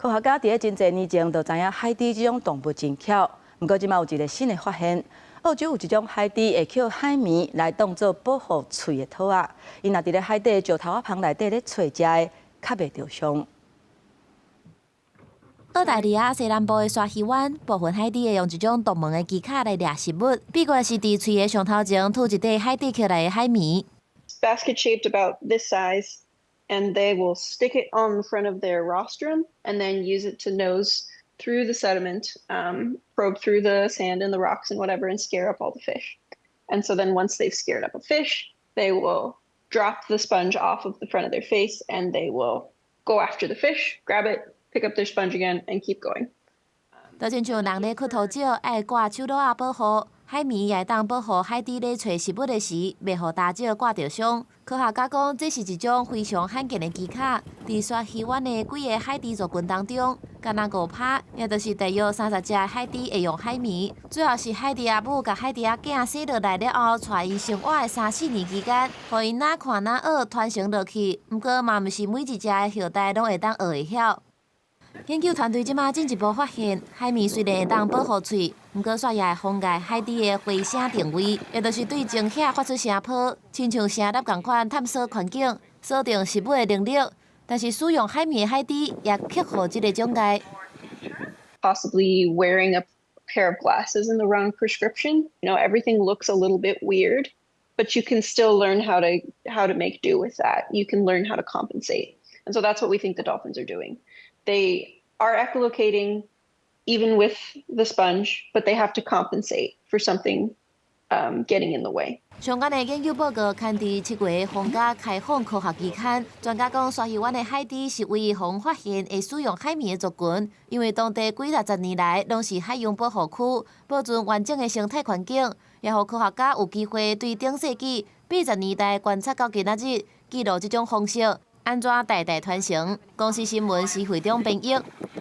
科學家佇咧真濟年前就知影海豬這種動物真巧，毋過這馬有一個新的發現，澳洲有一種海豬會抾海綿來當做保護喙的套仔，𪜶若佇咧海底石頭仔縫內底咧揣食的，較袂著傷。澳大利亞西南部的鯊魚灣，部分海豬會用一種獨門的技巧來掠食物，秘訣是佇喙的上頭前吐一塊海底抾來的海綿。 Basket shaped about this size, and they will stick it on the front of their rostrum and then use it to nose through the sediment, probe through the sand and the rocks and whatever, and scare up all the fish. And so then once they've scared up a fish, they will drop the sponge off of the front of their face and they will go after the fish, grab it, pick up their sponge again, and keep going. 就親像人咧囥塗石，愛掛手橐仔保護，海綿也會當保護海豬咧揣食物的時，袂予焦石割著傷。科學家講，這是一種非常罕見的技巧。佇鯊魚灣的幾个海豬族群當中，敢若5%，也就是大約30隻海豬會用海綿。主要是海豬仔母共海豬仔囝生落來了後，帶𪜶生活的三四年期間，予𪜶哪看哪學，傳承落去。毋過嘛，毋是每一隻的後代攏會當學會曉。研究團隊這馬進一步發現，海綿雖然會當保護喙，毋過煞也會妨礙海豬的回聲定位，也就是對前額發出聲波，親像聲納仝款探索環境、鎖定食物的能力。但是使用海綿的海豬也克服這個障礙。 Possibly wearing a pair of glasses in the wrong prescription. Everything looks a little bit weird, but you can still learn how to make do with that. You can learn how to compensate. And so that's what we think the dolphins are doing. They are echolocating even with the sponge, but they have to compensate for something getting in the way. 相關的研究報告刊佇7月皇家開放科學期刊。專家講，鯊魚灣的海豬是唯一予人發現會使用海綿的族群，因為當地幾六十年來攏是海洋保護區，保存完整的生態環境，也予科學家有機會對頂世紀80年代觀察到今仔日，記錄這種方式，按怎代代傳承。公視新聞施惠中編譯。